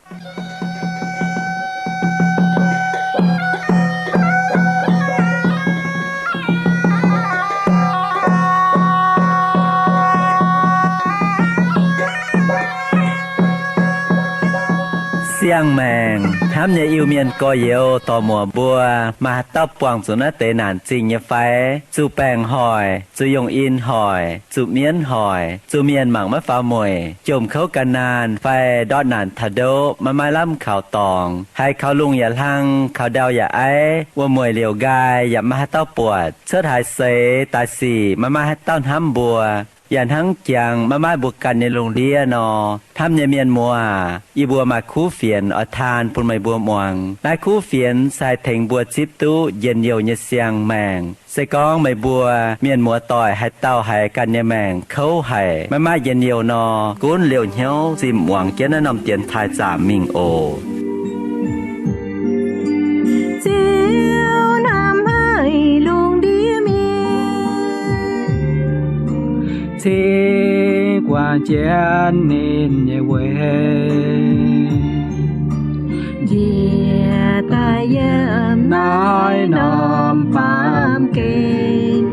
Siang-maengc hnamv nyei Iu-Mienh gorx-youz dorc-muoc mbuo, maaih haaix dauh buangh zuqc naaiv deix naanc zingh nyei fai? Zuqc baengc hoic, zuqc yongh in hoic, zuqc mienv hoic, zuqc mienh mangc maiv faaux mueic, jomc kouv ga'naanh fai ndortv naanc taux ndoqv maiv maaih lamh kaux dorngx, haiz kaux lungh yaac hlang, kaux ndau yaac aiv, wuom-mueic liouc nqaai yaac maiv maaih haaix dauh buatc, cuotv haaix seix daaih sic maiv maaih haaix dauh hnamv mbuo, yaac hnangv jangx maiv maaih mbuo ganh nyei lungh ndiev nor. Hnamv nyei mienh muoz aac, yie mbuo maaih kuv fienx oix taan bun meih mbuo muangx. Naaiv kuv fienx se haih tengx mbuo zipv duqv njien-youh nyei siang-maengc. Se gorngv meih mbuo mienh muoz-doic haaix dauh haiz ganh nyei maengc kouv haic, maiv maaih njien-youh nor, gunv liouh hnyouv zinh muangx jienv naaiv norm dienx taaih zaamc mingh oc. Ziouv hnamv haic lungh ndiev mienh, cingx guangc jienv ninh nyei weic, njiec daaih yiem naaiv norm baamh gen,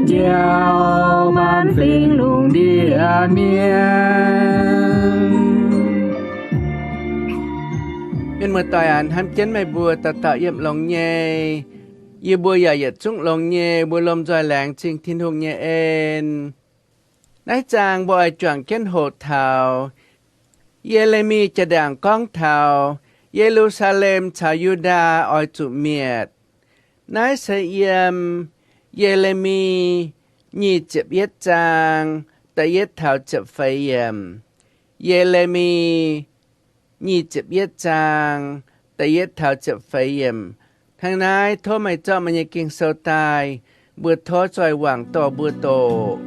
njoux maanc fingx lungh ndiev mienh. Mienh muoz-doic aac, hnamv jienv meih mbuo dauh dauh yiem longx nyei. Yie mbuo yaac yietc zungv longx nyei, mbuo lomh nzoih laengz zingh Tin-Hungh nyei en. Naaiv zaang mbuo oix juangc jienv hoqc taux Ye^le^mi jaa-ndaangc gorngv taux Ye^lu^saa^lem caux Yu^ndaa oix zuqc mietc. Naaiv se yiem Ye^le^mi nyic ziepc yietv zaang da'yietv taux ziepc feix yiemc. Ye^le^mi nyic ziepc yietv zaang da'yietv taux ziepc feix yiemc. Hnangv naaiv tov meih zorqv meih nyei Ging-Sou daaih, mbuo tov zoih wangc dorh mbuo doqc.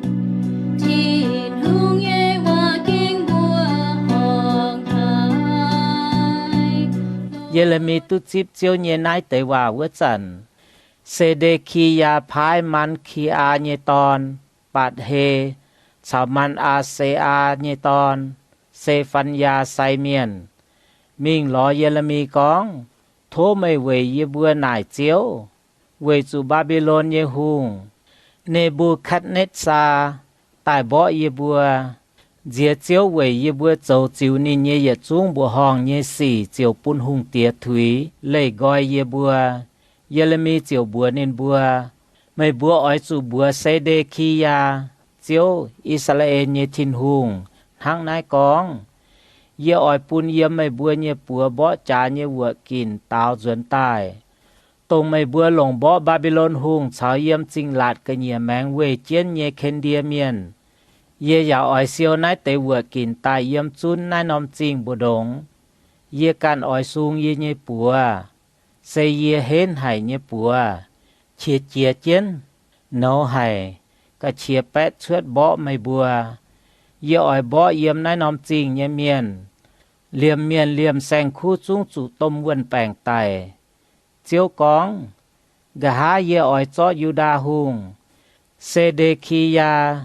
Tin-Hungh nyei waac ging mbuo horngc haic. Ye^le^mi duqv zipv Ziouv nyei naaiv deix waac wuov zanc, Se^nde^ki^yaa paaiv Man^ki^aa nyei dorn, Mbatc^he, caux Man^aa^se^aa nyei dorn, Se^fan^yaa sai mienh, mingh lorz Ye^le^mi gorngv, Tov meih weic yie mbuo naaic Ziouv, weic zuqc Mbaa^mbi^lon nyei hungh, Ne^mbu^katv^netv^saa, daaih mborqv yie mbuo. Nziex Ziouv weic yie mbuo zoux ziux ninh nyei yietc zungv mbuoqc horngh nyei sic ziouc bun hungh diex tuix leih nqoi yie mbuo. Ye^le^mi ziouc mbuox ninh mbuo, Meih mbuo oix zuqc mbuox Se^nde^ki^yaa, Ziouv, I^saa^laa^en nyei Tin-Hungh, hnangv naaiv gorngv, Yie oix bun yiem meih mbuo nyei buoz mborqv jaax nyei wuoqc ginc daaux nzuonx daaih, dongh meih mbuo longc mborqv Mbaa^mbi^lon Hungh caux yiem zingh laatc ga'nyiec maengx weih jienv nyei Ken^ndie Mienh. Yie yaac oix siou naaiv deix wuoqc ginc daaih yiem zunv naaiv norm zingh mbu'ndongx. Yie ganh oix sung yie nyei buoz, se yie henv haic nyei buoz, qiex jiez jienv, nouz haic, ga'qiex baeqv cuotv mborqv meih mbuo. Yie oix mborqv yiem naaiv norm zingh nyei mienh, liemh mienh liemh saeng-kuv zungv zuqc domh wuon-baengc daic. Ziouv gorngv, Nqa'haav yie oix zorqv Yu^ndaa Hungh, Se^nde^ki^yaa,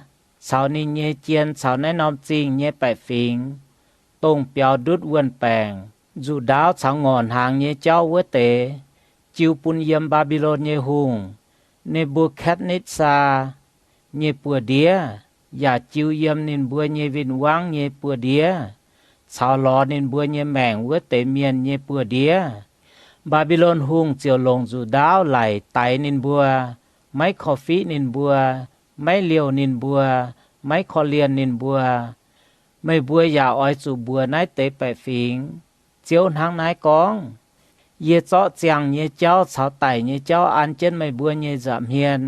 caux ninh nyei jien caux naaiv norm zingh nyei baeqc fingx, dongh biaux ndutv wuon-baengc, nzuqc ndaauv caux ngorc hnaangx nyei jauv wuov deix, jiu bun yiem Mbaa^mbi^lon nyei hungh, Ne^mbu^katv^netv^saa, nyei buoz-ndiev, yaac jiu yiem ninh mbuo nyei win-wangv nyei buoz-ndiev, caux lorz ninh mbuo nyei maengc wuov deix mienh nyei buoz-ndiev. Mbaa^mbi^lon Hungh ziouc longc nzuqc ndaauv laic daix ninh mbuo, maiv korv-fiqv ninh mbuo, maiv liouh ninh mbuo, maiv korv-lienh ninh mbuo. Meih mbuo yaac oix zuqc mbuox naaiv deix baeqc fingx, Ziouv hnangv naaiv gorngv, Yie zorqv ziangh nyei jauv caux daic nyei jauv an jienv meih mbuo nyei nza'hmien.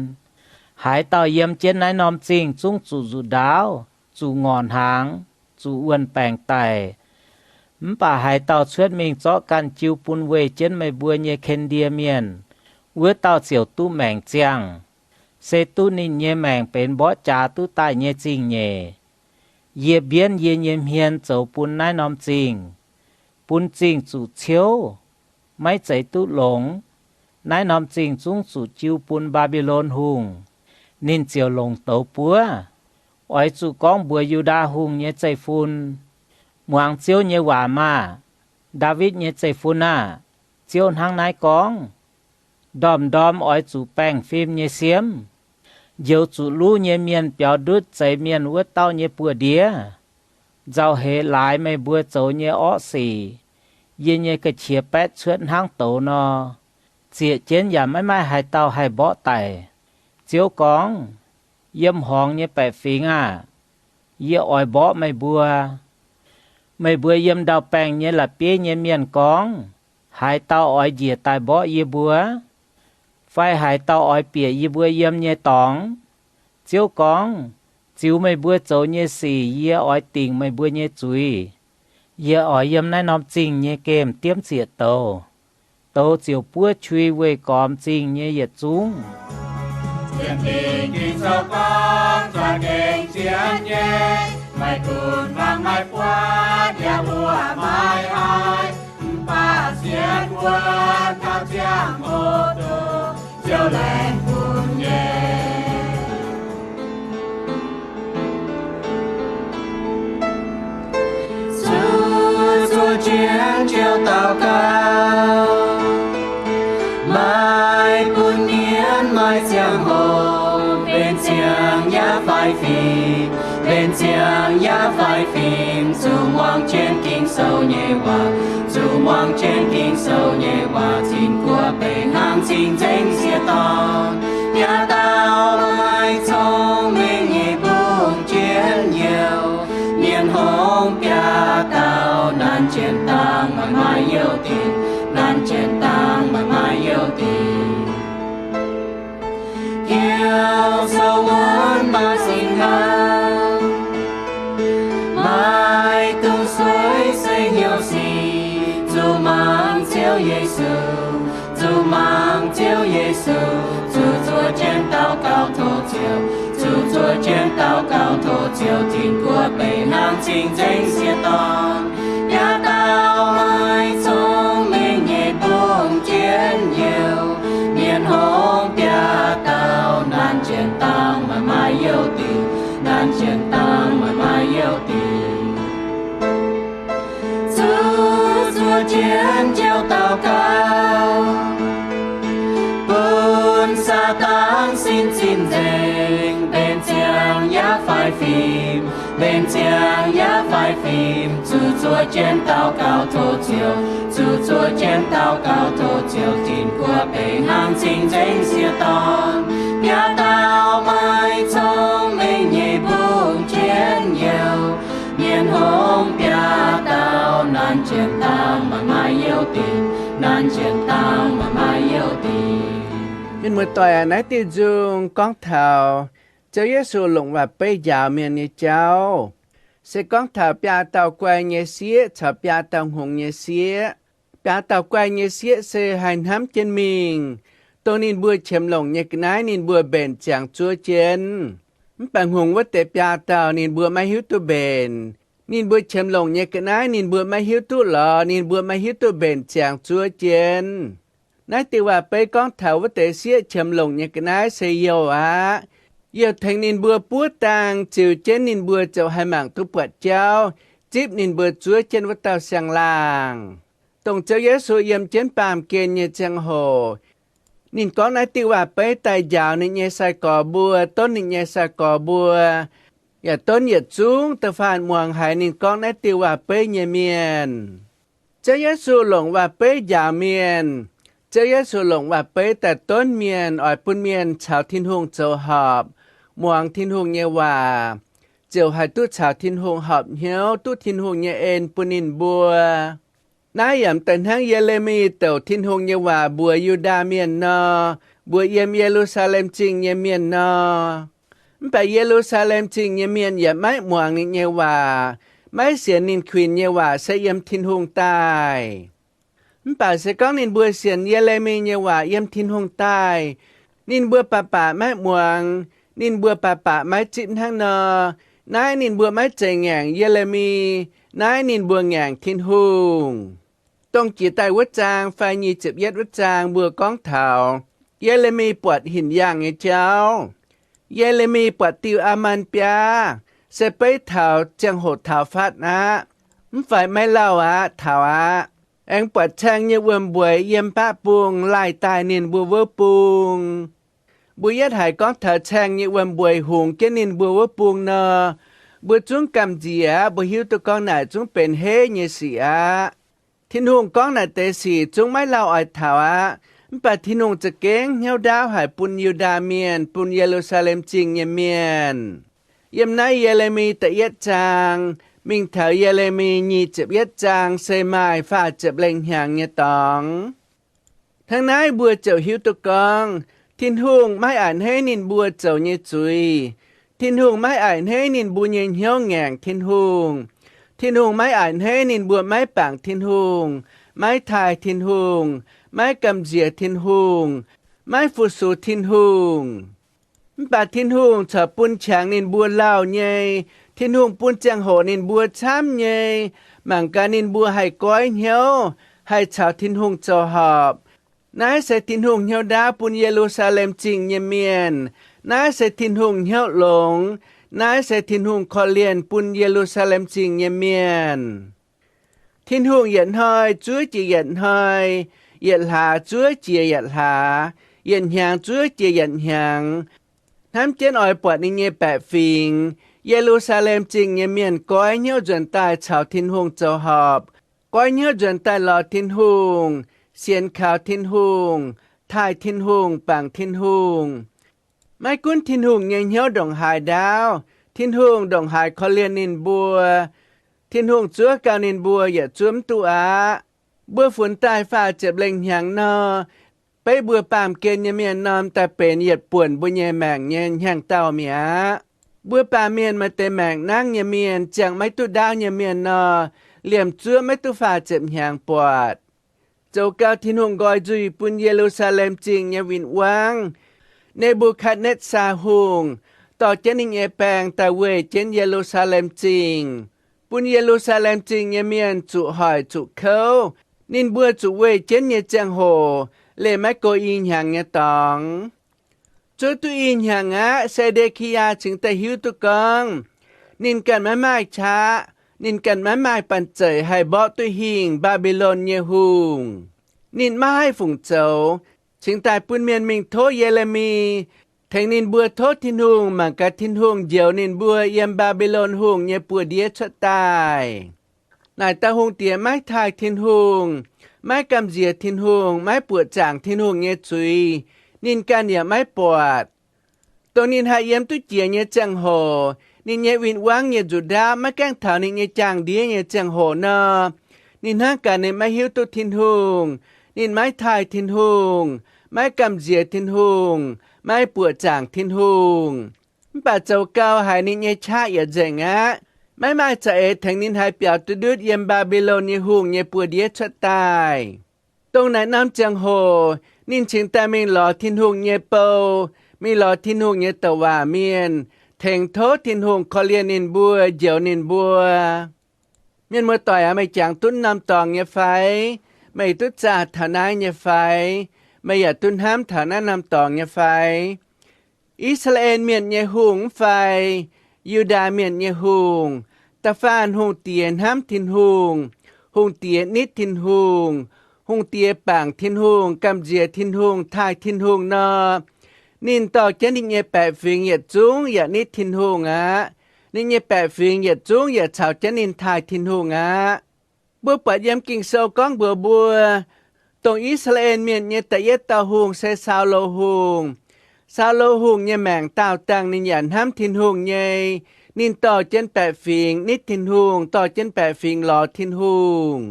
Haaix dauh yiem jienv naaiv norm zingh zungv zuqc nzuqc ndaauv, zuqc ngorc hnaangx, zuqc wuon-baengc daic. Mv baac haaix dauh cuotv mingh zorqv ganh jiu bun weih jienv meih mbuo nyei Ken^ndie Mienh, wuov dauh ziouc duqv maengc ziangh, se duqv ninh nyei maengc benx mborqv jaax duqv daaih nyei zingh-nyeic. Yie mbienv yie nyei hmien zoux bun naaiv norm zingh, bun zingh zuqc ciouv, maiv zeiz duqv longx. Naaiv norm zingh zungv zuqc jiu bun Mbaa^mbi^lon Hungh, ninh ziouc longc douz buov. Oix zuqc gorngv mbuox Yu^ndaa Hungh nyei zeiv-fun, Muangx Ziouv nyei waac maah! Ndaawitv nyei zeiv-fun aah! Ziouv hnangv naaiv gorngv, Ndorm-ndorm oix zuqc baengh fim nyei siemv, njoux zuqc luv nyei mienh biaux ndutv zeix mienh wuov dauh nyei buoz-ndiev. Nzauh heix laaix meih mbuo zoux nyei orqv sic, yie nyei ga'qiex baetv cuotv hnangv douz nor, zieqc jienv yaac maiv maaih haaix dauh haih mborqv daic. Ziouv gorngv, Yiem horngz nyei baeqc fingx aah! Yie oix mborqv meih mbuo. Meih mbuo yiem ndau-baengh nyei la'bieiv nyei mienh gorngv, Haaix dauh oix njiec daaih mborqv yie mbuo? Fai haaix dauh oix bieqc yie mbuo yiem nyei dorngx? Ziouv gorngv, Ziux meih mbuo zoux nyei sic yie oix dingc meih mbuo nyei zuiz. Yie oix yiem naaiv norm zingh nyei gemh diemv ziec douz. Douz ziouc buov qui weih gormx zingh nyei yietc zungv. Sienx Fingx Ging-Sou gorngv, za'gengh sienx nyei, maiv gunv hmuangx maiv buatc, yaac mbuoqc maiv haih, mv baac sienx wuov dauh ziangh hoc doz, Ziouv laengz bun nyei. Zuqc zuoqv jienv jouh daux gaux, maiv gunv mienv maaih ziangh hoc, mbenc ziangx yaac faix fim, mbenc ziangx yaac faix fim, zuqc muangx jienv Ging-Sou nyei waac, zuqc muangx jienv Ging-Sou nyei waac, zinh guoqv benx hnangv cing-nzengc sieqv dorn. Biaa dauh maaih cong-mengh nyei mbungh jienv youh, mienh hngongx biaa dauh, nanc jienv dangh maaih maaih youh dinc, nanc jienv dangh maaih maaih youh dinc. Youh sou wuonv maaih singx hnaangx, maiv dungx sueiv se hnyouv sic, zuqc mangc Ziouv Yesu, zuqc mangc Ziouv Yesu, zuqc zuoqv jienv daux gaux tov Ziouv, zuqc zuoqv jienv daux gaux tov Ziouv, zinh guoqv benx hnangv cing-nzengc sieqv dorn. Biaa dauh maaih cong-mengh nyei mbungh jienv youh, mienh hngongx biaa dauh, nanc jienv dangh maaih maaih youh dinc, nanc jienv dangh maaih maaih youh dinc. Zuqc zuoqv jienv jouh daux gaux, bun Saadaan sin zinh nzengc, mbenc ziangx yaac faix fim, mbenc ziangx yaac faix fim, zuqc zuoqv jienv daux gaux tov Ziouv, zuqc zuoqv jienv daux gaux tov Ziouv, zinh guoqv benx hnangv cing-nzengc sieqv dorn. Biaa dauh maaih cong-mengh nyei mbungh jienv youh, mienh hngongx biaa dauh, nanc jienv dangh maaih maaih youh dinc, nanc jienv dangh maaih maaih youh dinc. Mienh muoz-doic aac, naaiv diuh nzung gorngv taux Ziouv Yesu longc waac-beiv njaaux mienh nyei jauv. Se gorngv taux biaa dauh guai nyei sieqv caux biaa dauh hngongx nyei sieqv. Biaa dauh guai nyei sieqv se haih hnamv jienv mingh, dongh ninh mbuo qiemx longc nyei ga'naaiv ninh mbuo mbenc ziangx zuov jienv. Mv baac hngongx wuov deix biaa dauh ninh mbuo maiv hiuv duqv mbenc. Ninh mbuo qiemx longc nyei ga'naaiv ninh mbuo maiv hiuv duqv lorz ninh mbuo maiv hiuv duqv mbenc ziangx zuov jienv. Naaiv diuh waac-beiv gorngv taux wuov deix sieqv qiemx longc nyei ga'naaiv se youh aqv. Youh tengx ninh mbuo buov dangh ziux jienv ninh mbuo ziouc haih mangc duqv buatc jauv, zipv ninh mbuo zuov jienv wuov dauh siang-laangh. Dongh Ziouv Yesu yiem jienv baamh gen nyei ziangh hoc, ninh gorngv naaiv diuh waac-beiv daaih njaaux ninh nyei sai-gorx mbuo, donv ninh nyei sai-gorx mbuo, yaac donv yietc zungv da'faanh muangx haiz ninh gorngv naaiv diuh waac-beiv nyei mienh. Ziouv Yesu longc waac-beiv njaaux mienh. Ziouv Yesu longc waac-beiv daaih donv mienh, oix bun mienh caux Tin-Hungh zoux horpc, muangx Tin-Hungh nyei waac, ziouc haih duqv caux Tin-Hungh horpc hnyouv, duqv Tin-Hungh nyei en bun ninh mbuo. Naaiv yaac m'daaih hnangv Ye^le^mi douc Tin-Hungh nyei waac mbuox Yu^ndaa Mienh nor, mbuox yiem Ye^lu^saa^lem Zingh nyei mienh nor. Mv baac Ye^lu^saa^lem Zingh nyei mienh yaac maiv muangx ninh nyei waac, maiv sienx ninh kuinx nyei waac se yiem Tin-Hungh daaih. Mv baac se gorngv ninh mbuo sienx Ye^le^mi nyei waac yiem Tin-Hungh daaih, ninh mbuo baac baac maiv muangx, ninh mbuo baac baac maiv zipv hnangv nor, naaiv ninh mbuo maiv zeiz ngaengc Ye^le^mi, naaiv ninh mbuo ngaengc Tin-Hungh. Dongh jiex daaih wuov zaang fai nyic ziepc yietv wuov zaang mbuo gorngv taux Ye^le^mi buatc hinc yaangh nyei jauv. Ye^le^mi buatc diuh aa^man biaav, se beiv taux ziangh hoc taux fatv aqv, mv fai maiv lauh aqv, taux aqv. Aengx buatc caeng nyei wuom-mbueic yiem baqv bung laih daaih ninh mbuo wuov bung. Mbuo yietv haiz gorngv taux caeng nyei wuom-mbueic hungx jienv ninh mbuo wuov bung nor, mbuo zungv gamh nziex aqv. Mbuo hiuv duqv gorngv naaic zungv benx heiv nyei sic aqv. Tin-Hungh gorngv naaic deix sic zungv maiv lauh oix taux aqv. Mv baac Tin-Hungh za'gengh hnyouv ndaauv haic bun Yu^ndaa Mienh, bun Ye^lu^saa^lem Zingh nyei mienh. Yiem naaiv Ye^le^mi da'yietv zaang mingh taux Ye^le^mi nyic ziepc yietv zaang se maaih faah ziepc lengh hnyangx nyei dorngx. Hnangv naaiv mbuo ziouc hiuv duqv gorngv Tin-Hungh maiv a'hneiv ninh mbuo zoux nyei zuiz. Tin-Hungh maiv a'hneiv ninh mbuo nyei hnyouv ngaengc Tin-Hungh. Tin-Hungh maiv a'hneiv ninh mbuo maiv bangc Tin-Hungh, maiv taaih Tin-Hungh, maiv gamh nziex Tin-Hungh, maiv fu-sux Tin-Hungh. Mv baac Tin-Hungh corc bun qangx ninh mbuo lauh nyei. Tin-Hungh bun ziangh hoc ninh mbuo camv nyei, mangc gaax ninh mbuo haih goiv hnyouv, haih caux Tin-Hungh zoux horpc. Naaiv se Tin-Hungh hnyouv ndaauv bun Ye^lu^saa^lem Zingh nyei mienh. Naaiv se Tin-Hungh hnyouv longx. Naaiv se Tin-Hungh korv-lienh bun Ye^lu^saa^lem Zingh nyei mienh. Tin-Hungh yietc hnoi zuov jiex yietc hnoi, yietc hlaax zuov jiex yietc hlaax, yietc hnyangx zuov jiex yietc hnyangx, hnamv jienv oix buatc ninh nyei baeqc fingx, Ye^lu^saa^lem Zingh nyei mienh goiv hnyouv nzuonx daaih caux Tin-Hungh zoux horpc, goiv hnyouv nzuonx daaih lorz Tin-Hungh, sienx kaux Tin-Hungh, taaih Tin-Hungh, bangc Tin-Hungh. Maiv gunv Tin-Hungh nyei hnyouv ndongc haaix ndaauv, Tin-Hungh ndongc haaix korv-lienh ninh mbuo, Tin-Hungh zuov gau ninh mbuo yaac zuov mv duqv aqv. Mbuo funx daaih faah ziepc lengh hnyangx nor, beiv mbuo baamh gen nyei mienh norm daaih benx yietc buonc mbuo nyei maengc nyei hnyangx-daauh mi'aqv. Mbuo baamh mienh maaih deix maengc nangv nyei mienh, ziangh maiv duqv ndaauv nyei mienh nor, liemh zuov maiv duqv faah ziepc hnyangx buatc. Zoux gau Tin-Hungh nqoi nzuih bun Ye^lu^saa^lem Zingh nyei win-wangv. Ne^mbu^katv^netv^saa Hungh dorh jienv ninh nyei baeng daaih weih jienv Ye^lu^saa^lem Zingh, bun Ye^lu^saa^lem Zingh nyei mienh zuqc hoic zuqc kouv. Ninh mbuo zuqc weih jienv nyei ziangh hoc leih maiv go i hnyangx nyei dorngx. Zuov duqv i hnyangx aqv, Se^nde^ki^yaa cingx daaih hiuv duqv gorngv ninh ganh maiv maaih qaqv, ninh ganh maiv maaih banh zeic haih mborqv duqv hingh Mbaa^mbi^lon nyei hungh. Ninh maiv haih fungc zoux, cingx daaih bun mienh mingh tov Ye^le^mi, tengx ninh mbuo tov Tin-Hungh mangc gaax Tin-Hungh njoux ninh mbuo yiem Mbaa^mbi^lon Hungh nyei buoz-ndiev cuotv daaih. Naaic dauh hungh diex maiv taaih Tin-Hungh, maiv gamh nziex Tin-Hungh, maiv buoqc zaangc Tin-Hungh nyei zuiz, ninh ganh yaac maiv buatc. Dongh ninh haih yiem duqv jiex nyei ziangh hoc, ninh nyei win-wangv nyei nzuqc ndaauv maiv gaengh taux ninh nyei jaang-ndiev nyei ziangh hoc nor, ninh hnangv gaax ninh maiv hiuv duqv Tin-Hungh, ninh maiv taaih Tin-Hungh, maiv gamh nziex Tin-Hungh, maiv buoqc zaangc Tin-Hungh. Mv baac zoux gau haiz ninh nyei qaqv yietc nzengc aqv, maiv maaih za'eix tengx ninh haih biaux duqv ndutv yiem Mbaa^mbi^lon nyei hungh nyei buoz-ndiev cuotv daaih. Dongh naaic norm ziangh hoc ninh cingx daaih mingh lorz Tin-Hungh nyei bou, mingh lorz Tin-Hungh nyei douc waac mienh, tengx tov Tin-Hungh korv-lienh ninh mbuo, njoux ninh mbuo. Mienh muoz-doic aac, meih jangx duqv norm dorngx nyei fai? Meih duqv zaah taux naaiv nyei fai? Meih yaac duqv hnamv taux naaiv norm dorngx nyei fai? I^saa^laa^en Mienh nyei hungh mv fai Yu^ndaa Mienh nyei hungh, da'faanh hungh diex hnamv Tin-Hungh, hungh diex nitv Tin-Hungh, hungh diex bangc Tin-Hungh, gamh nziex Tin-Hungh, taaih Tin-Hungh nor, ninh dorh jienv ninh nyei baeqc fingx yietc zungv yaac nitv Tin-Hungh aqv. Ninh nyei baeqc fingx yietc zungv yaac caux jienv ninh taaih Tin-Hungh aqv. Mbuo buatc yiem Ging-Sou gorngv mbuox mbuo, dongh I^saa^laa^en Mienh nyei da'yietv dauh hungh se Saulo Hungh. Saulo Hungh nyei maengc daauh dangh ninh yaac hnamv Tin-Hungh nyei. Ninh dorh jienv baeqc fingx nitv Tin-Hungh, dorh jienv baeqc fingx lorz Tin-Hungh.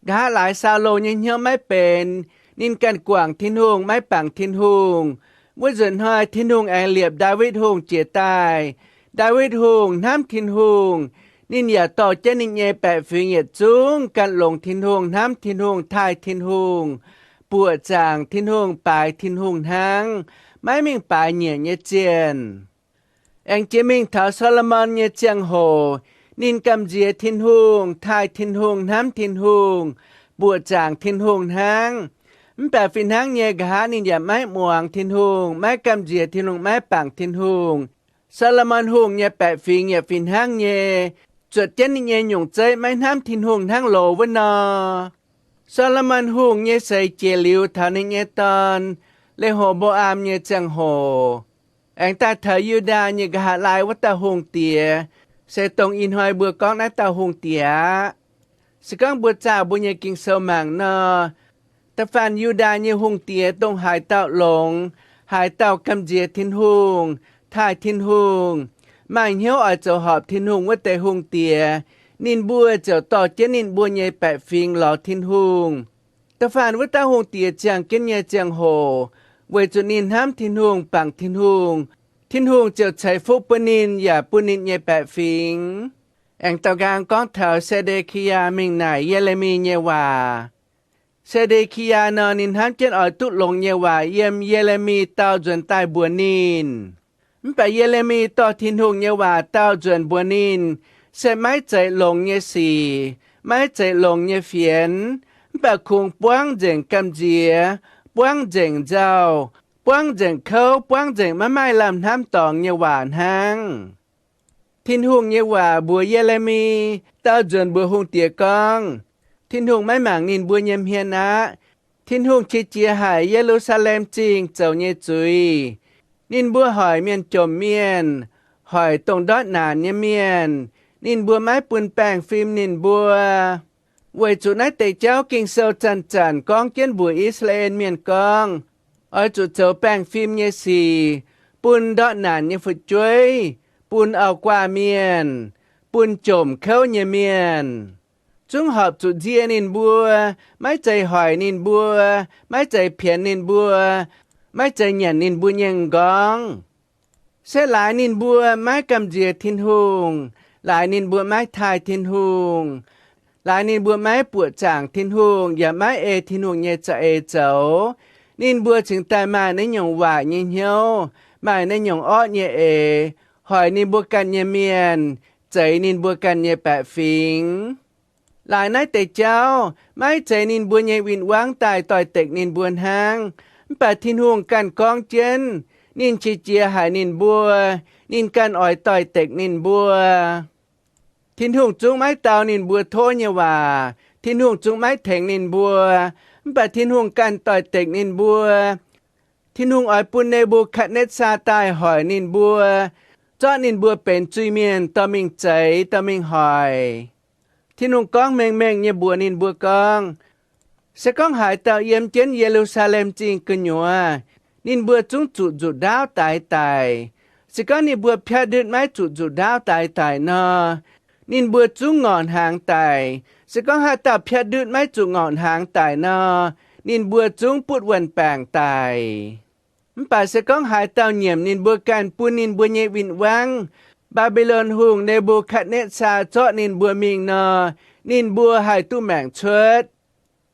Nqa'haav laaix Saulo nyei hnyouv maiv benx. Ninh ganh guangc Tin-Hungh, maiv bangc Tin-Hungh. Wuov nzunc hnoi Tin-Hungh aengx liepc Ndaawitv Hungh jiez daaih. Ndaawitv Hungh hnamv Tin-Hungh. Ninh yaac dorh jienv ninh nyei baeqc fingx yietc zungv gan longx Tin-Hungh, hnamv Tin-Hungh, taaih Tin-Hungh, buoqc zaangc Tin-Hungh, baaix Tin-Hungh hnangv, maiv mingh baaix nyiec nyei zienh. Aengx jiex mingh taux Saa^lo^morn nyei ziangh hoc, ninh gamh nziex Tin-Hungh, taaih Tin-Hungh, hnamv Tin-Hungh, buoqc zaangc Tin-Hungh hnangv. Mv baac fih hnangv nyei, nqa'haav ninh yaac maiv muangx Tin-Hungh, maiv gamh nziex Tin-Hungh, maiv bangc Tin-Hungh. Saa^lo^morn Hungh nyei baeqc fingx yaac fih hnangv nyei, zuotc jienv ninh nyei nyungc zeiv maiv hnamv Tin-Hungh hnangv loz wuov nor. So^lo^morn Hungh nyei seix jiex liuz taux ninh nyei dorn, Le^ho^mbo^am nyei ziangh hoc, aengx daaih taux Yu^ndaa nyei nqa'haav laai wuov dauh hungh diex, se dongh ih hnoi mbuo gorngv naaiv dauh hungh diex aqv. Se gorngv mbuo zaah mbuo nyei Ging-Sou mangc nor, da'faanh Yu^ndaa nyei hungh diex dongh haaix dauh longx, haaix dauh gamh nziex Tin-Hungh, taaih Tin-Hungh, maaih hnyouv oix zoux horpc Tin-Hungh wuov deix hungh diex, ninh mbuo ziouc dorh jienv ninh mbuo nyei baeqc fingx lorz Tin-Hungh. Da'faanh wuov dauh hungh diex ziangh jienv nyei ziangh hoc, weic zuqc ninh hnamv Tin-Hungh, bangc Tin-Hungh, Tin-Hungh ziouc ceix fuqv bun ninh yaac bun ninh nyei baeqc fingx. Aengx daaux nqaang gorngv taux Se^nde^ki^yaa mingh naaic Ye^le^mi nyei waac. Se^nde^ki^yaa nor, ninh hnamv jienv oix duqv longx nyei waac yiem Ye^le^mi dau nzuonx daaih mbuox ninh. Mv baac Ye^le^mi dorh Tin-Hungh nyei waac dau nzuonx mbuox ninh, se maiv zeiz longx nyei sic, maiv zeiz longx nyei fienx, mv baac kungx buangv nzengc gamh nziex, buangv nzengc nzauh, buangv nzengc kouv, buangv nzengc maiv maaih lamh hnamv dorngx nyei waac hnangv. Tin-Hungh nyei waac mbuox Ye^le^mi, dau nzuonx mbuox hungh diex gorngv, Tin-Hungh maiv mangc ninh mbuo nyei hmien aqv. Tin-Hungh qiex jiez haic Ye^lu^saa^lem Zingh zoux nyei zuiz. Ninh mbuo hoic mienh jomc mienh, hoic dongh ndortv naanc nyei mienh. Ninh mbuo maiv bun baengh fim ninh mbuo. Weic zuqc naaiv deix jauv Ging-Sou zanc-zanc gorngv jienv mbuox I^saa^laa^en Mienh gorngv, oix zuqc zoux baengh fim nyei sic, bun ndortv naanc nyei fu'jueiv, bun auv-guaav mienh, bun jomc kouv nyei mienh. Zungv horpc zuqc nzie ninh mbuo, maiv zeiz hoic ninh mbuo, maiv zeiz pienx ninh mbuo, maiv zeiz nyanc ninh mbuo nyei m'nqorngv. Se laaix ninh mbuo maiv gamh nziex Tin-Hungh, laaix ninh mbuo maiv taaih Tin-Hungh, laaix ninh mbuo maiv buoqc zaangc Tin-Hungh yaac maiv ei Tin-Hungh nyei za'eix zoux, ninh mbuo cingx daaih maaih naaiv nyungc waaic nyei hnyouv, maaih naaiv nyungc orqv nyei eix, hoic ninh mbuo ganh nyei mienh, zeix ninh mbuo ganh nyei baeqc fingx. Laaix naaiv deix jauv maiv zeiz ninh mbuo nyei win-wangv daaih doix-dekc ninh mbuo hnangv. Mv baac Tin-Hungh ganh gorngv jienv, ninh qiex jiez haic ninh mbuo, ninh ganh oix doix-dekc ninh mbuo. Tin-Hungh zungv maiv dau ninh mbuo tov nyei waac. Tin-Hungh zungv maiv tengx ninh mbuo. Mv baac Tin-Hungh ganh doix-dekc ninh mbuo. Tin-Hungh oix bun Ne^mbu^katv^netv^saa daaih hoic ninh mbuo, zorqv ninh mbuo benx zuiz-mienh dorh mingh zeix, dorh mingh hoic. Tin-Hungh gorngv mengh mengh nyei mbuox ninh mbuo gorngv, se gorngv haaix dauh yiem jienv Ye^lu^saa^lem Zingh gu'nyuoz, ninh mbuo zungv zuqc nzuqc ndaauv daix daic. Se gorngv ninh mbuo piatv ndutv maiv zuqc nzuqc ndaauv daix daic nor, ninh mbuo zungv ngorc hnaangx daic. Se gorngv haaix dauh piatv ndutv maiv zuqc ngorc hnaangx daic nor, ninh mbuo zungv butv wuon-baengc daic. Mv baac se gorngv haaix dauh nyiemc ninh mbuo ganh bun ninh mbuo nyei win-wangv, Mbaa^mbi^lon Hungh Ne^mbu^katv^netv^saa zorqv ninh mbuo mingh nor, ninh mbuo haih duqv maengc cuotv.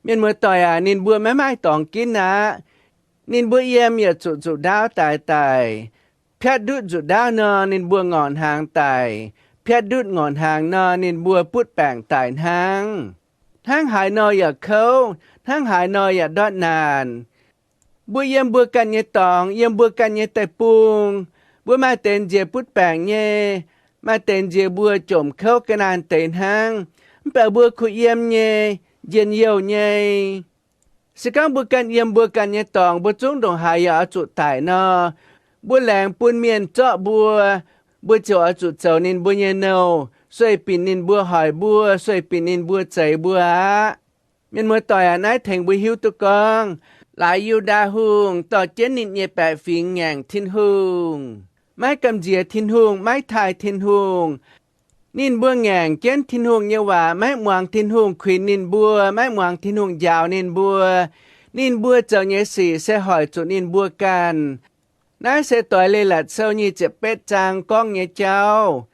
Mienh muoz-doic aac, ninh mbuo maiv maaih dorngx ginv aqv. Ninh mbuo yiem yaac zuqc nzuqc ndaauv daix daic. Piatv ndutv nzuqc ndaauv nor, ninh mbuo ngorc hnaangx daic. Piatv ndutv ngorc hnaangx nor, ninh mbuo butv baengc daic hnangv. Hnangv haaix nor yaac kouv, hnangv haaix nor yaac ndortv naanc. Mbuo yiem mbuo ganh nyei dorngx, yiem mbuo ganh nyei deic-bung, mbuo maaih deix nziex butv baengc nyei, maaih deix nziex mbuo jomc kouv ga'naanh deix hnangv. Mv baac mbuo kuh yiem nyei, njien-youh nyei. Se gorngv mbuo ganh yiem mbuo ganh nyei dorngx, mbuo zungv ndongc haaix yaac oix zuqc daic nor, mbuo laengz bun mienh zorqv mbuo, mbuo ziouc oix zuqc zoux ninh mbuo nyei nouh, sueih binc ninh mbuo hoic mbuo, sueih binc ninh mbuo zeix mbuo aqv. Mienh muoz-doic aac, naaiv tengx mbuo hiuv duqv gorngv, laaix Yu^ndaa Hungh dorh jienv ninh nyei baeqc fingx ngaengc Tin-Hungh, maiv gamh nziex Tin-Hungh, maiv taaih Tin-Hungh. Ninh mbuo ngaengc jienv Tin-Hungh nyei waac, maiv muangx Tin-Hungh kuinx ninh mbuo, maiv muangx Tin-Hungh njaaux ninh mbuo. Ninh mbuo zoux nyei sic se hoic zuqc ninh mbuo ganh. Naaiv se Doix-Leiz-Latc Sou nyic ziepc betv zaang gorngv nyei jauv.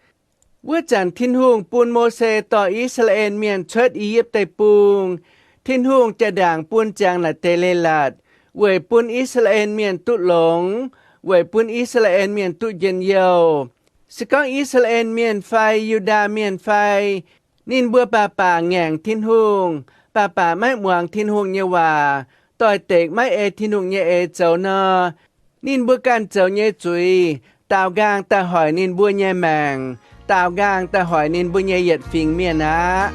Wuov zanc Tin-Hungh bun Mose dorh I^saa^laa^en Mienh cuotv I^yipv Deic-Bung. Tin-Hungh jaa-ndaangc bun ziangx naaic deix leiz-latc, weic bun I^saa^laa^en Mienh duqv longx, weic bun I^saa^laa^en Mienh duqv njien-youh. Se gorngv I^saa^laa^en Mienh fai Yu^ndaa Mienh fai, ninh mbuo baac baac ngaengc Tin-Hungh, baac baac maiv muangx Tin-Hungh nyei waac, doix-dekc maiv ei Tin-Hungh nyei eix zoux nor, ninh mbuo ganh zoux nyei zuiz daaux nqaang daaih hoic ninh mbuo nyei maengc, daaux nqaang daaih hoic ninh mbuo nyei yietc fingx mienh aqv.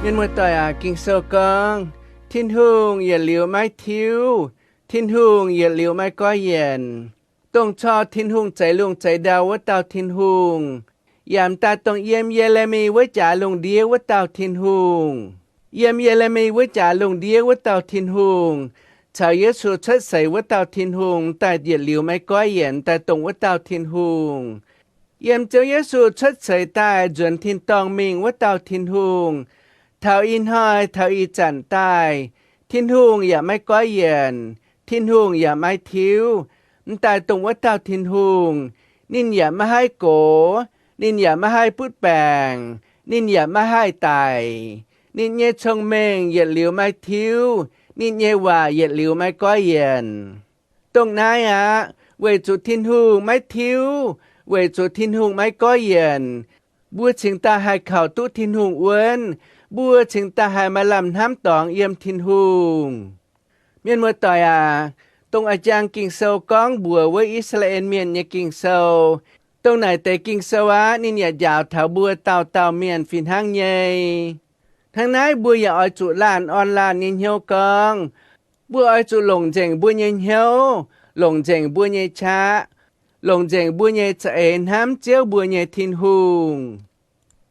Mienh muoz-doic aac, Ging-Sou gorngv, Tin-Hungh yietc liuz maiv tiuv, Tin-Hungh yietc liuz maiv goiv yienc. Dongh corc Tin-Hungh zeix lungh zeix ndau wuov dauh Tin-Hungh, yaac m'daaih dongh yiem Ye^le^mi wuov jaax lungh ndiev wuov dauh Tin-Hungh. Yiem Ye^le^mi wuov jaax lungh ndiev wuov dauh Tin-Hungh, caux Yesu cuotv seix wuov dauh Tin-Hungh, m'daaih yietc liuz maiv goiv yienc, m'daaih dongh wuov dauh Tin-Hungh. Yiem Ziouv Yesu cuotv seix daaih nzuonx tin-dorngh mingh wuov dauh Tin-Hungh, taux ih hnoi taux ih zanc daaih, Tin-Hungh yaac maiv goiv yienc, Tin-Hungh yaac maiv tiuv, m'daaih dongh wuov dauh Tin-Hungh. Ninh yaac maiv haih gox, ninh yaac maiv haih butv baengc, ninh yaac maiv haih daic. Ninh nyei cong-mengh yietc liuz maiv tiuv, ninh nyei waac yietc liuz maiv goiv yienc. Dongh naaiv aqv, weic zuqc Tin-Hungh maiv tiuv, weic zuqc Tin-Hungh maiv goiv yienc, mbuo cingx daaih haih kaux duqv Tin-Hungh wuonv, mbuo cingx daaih haih maaih lamh hnamv dorngx yiem Tin-Hungh. Mienh muoz-doic aac, dongh a'jang Ging-Sou gorngv mbuox wuov I^saa^laa^en Mienh nyei Ging-Sou, dongh naaic deix Ging-Sou aqv, ninh yaac njaaux taux mbuo dauh dauh mienh fih hnangv nyei. Hnangv naaiv mbuo yaac oix zuqc laanh orn laanh nyei hnyouv gorngv, mbuo oix zuqc longc nzengc mbuo nyei hnyouv, longc nzengc mbuo nyei qaqv, longc nzengc mbuo nyei za'eix hnamv Ziouv mbuo nyei Tin-Hungh.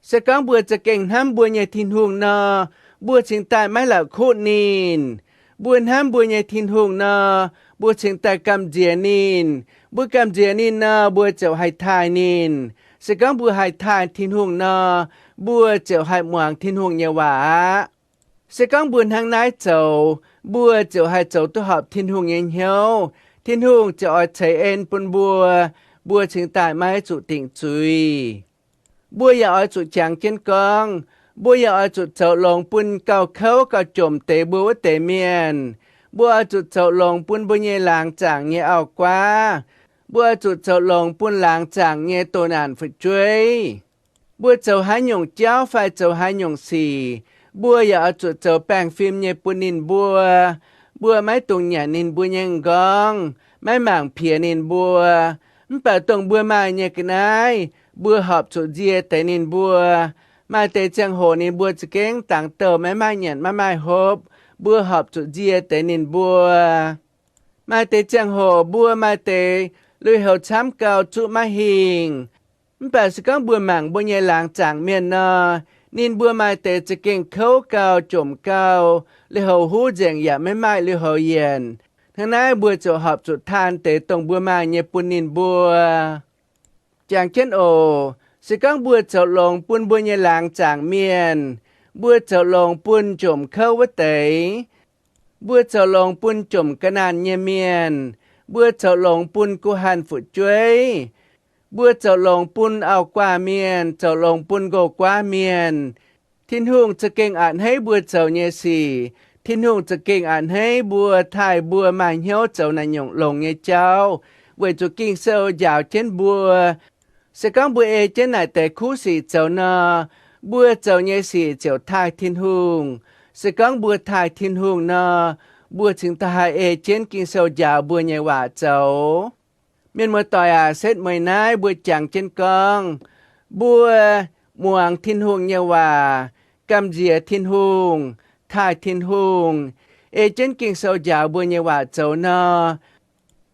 Se gorngv mbuo za'gengh hnamv mbuo nyei Tin-Hungh nor, mbuo cingx daaih maiv la'kuqv ninh. Mbuo hnamv mbuo nyei Tin-Hungh nor, mbuo cingx daaih gamh nziex ninh. Mbuo gamh nziex ninh nor, mbuo ziouc haih taaih ninh. Se gorngv mbuo haih taaih Tin-Hungh nor, mbuo ziouc haih muangx Tin-Hungh nyei waac aqv. Se gorngv mbuo hnangv naaiv zoux, mbuo ziouc haih zoux duqv horpc Tin-Hungh nyei hnyouv. Tin-Hungh ziouc oix ceix en bun mbuo, mbuo cingx daaih maiv zuqc dingc zuiz. Mbuo yaac oix zuqc jangx jienv gorngv, mbuo yaac oix zuqc zoux longx bun gauh kouv gauh jomc deix mbuo wuov deix mienh. Mbuo oix zuqc zoux longx bun mbuo nyei laangz zaangc nyei auv-guaav. Mbuo oix zuqc zoux longx bun laangz zaangc nyei doh naanc fu'jueiv. Mbuo zoux haaix nyungc jauv fai zoux haaix nyungc sic, mbuo yaac oix zuqc zoux baengh fim nyei bun ninh mbuo. Mbuo maiv dungx nyanc ninh mbuo nyei m'nqorngv, maiv mangc piex ninh mbuo. Mv baac dongh mbuo maaih nyei ga'naaiv, mbuo horpc zuqc nzie deix ninh mbuo. Maaih deix ziangh hoc ninh mbuo za'gengh dangx douh maiv maaih nyanc maiv maaih hopv, mbuo horpc zuqc nzie deix ninh mbuo. Maaih deix ziangh hoc mbuo maaih deix lui-houx camv gau zuqv maiv hingh. Mv baac se gorngv mbuo mangc mbuo nyei laangz zaangc mienh nor, ninh mbuo maaih deix za'gengh kouv gau, jomc gau, lui-houx huv nzengc yaac maiv maaih lui-houx yienc. Hnangv naaiv mbuo ziouc horpc zuqc taan deix dongh mbuo maaih nyei bun ninh mbuo. Jangx jienv oc. Se gorngv mbuo zoux longx bun mbuo nyei laangz zaangc mienh, mbuo zoux longx bun jomc kouv wuov deix, mbuo zoux longx bun jomc ga'naanh nyei mienh, mbuo zoux longx bun guh hanh fu'jueiv, mbuo zoux longx bun auv-guaav mienh, zoux longx bun nqox-guaav mienh, Tin-Hungh za'gengh a'hneiv mbuo zoux nyei sic. Tin-Hungh za'gengh a'hneiv mbuo taaih mbuo maaih hnyouv zoux naaiv nyungc longx nyei jauv, weic zuqc Ging-Sou njaaux jienv mbuo, se gorngv mbuo ei jienv naaic deix kuv sic zoux nor, mbuo zoux nyei sic ziouc taaih Tin-Hungh. Se gorngv mbuo taaih Tin-Hungh nor, mbuo cingx daaih haih ei jienv Ging-Sou njaaux mbuo nyei waac zoux. Mienh muoz-doic aac, setv mueiz naaiv mbuo jangx jienv gorngv, mbuo muangx Tin-Hungh nyei waac, gamh nziex Tin-Hungh, taaih Tin-Hungh, ei jienv Ging-Sou njaaux mbuo nyei waac zoux nor,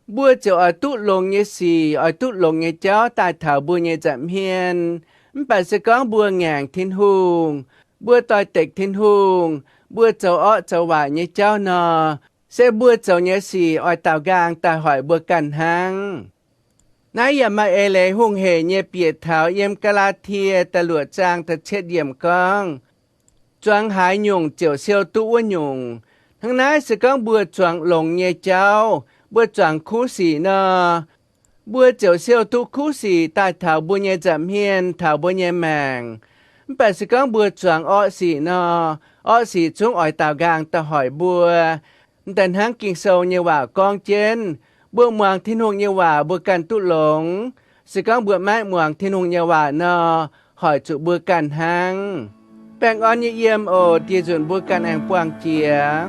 mbuo ziouc oix duqv longx nyei sic, oix duqv longx nyei jauv daaih taux mbuo nyei nza'hmien. Mv baac se gorngv mbuo ngaengc Tin-Hungh, mbuo doix-dekc Tin-Hungh, mbuo zoux orqv zoux waaic nyei jauv nor, se mbuo zoux nyei sic oix daaux nqaang daaih hoic mbuo ganh hnangv. Naaiv yaac maaih eix leiz hungh heic nyei bieqc taux yiem Gaa^laa^tie da'luoqc zaang da'cietv yiemc gorngv, zuangx haaix nyungc ziouc siou duqv wuov nyungc. Hnangv naaiv se gorngv mbuo zuangx longx nyei jauv, mbuo zuangx kuv sic nor, mbuo ziouc siou duqv kuv sic daaih taux mbuo nyei nza'hmien, taux mbuo nyei maengc. Mv baac se gorngv mbuo zuangx orqv sic nor, orqv sic zungv oix daaux nqaang daaih hoic mbuo. M'daaih hnangv Ging-Sou nyei waac gorngv jienv, mbuo muangx Tin-Hungh nyei waac mbuo ganh duqv longx. Se gorngv mbuo maiv muangx Tin-Hungh nyei waac nor, hoic zuqc mbuo ganh hnangv. Baengh orn nyei yiem oc. Dieh nzunc mbuo ganh aengx buangh jiex.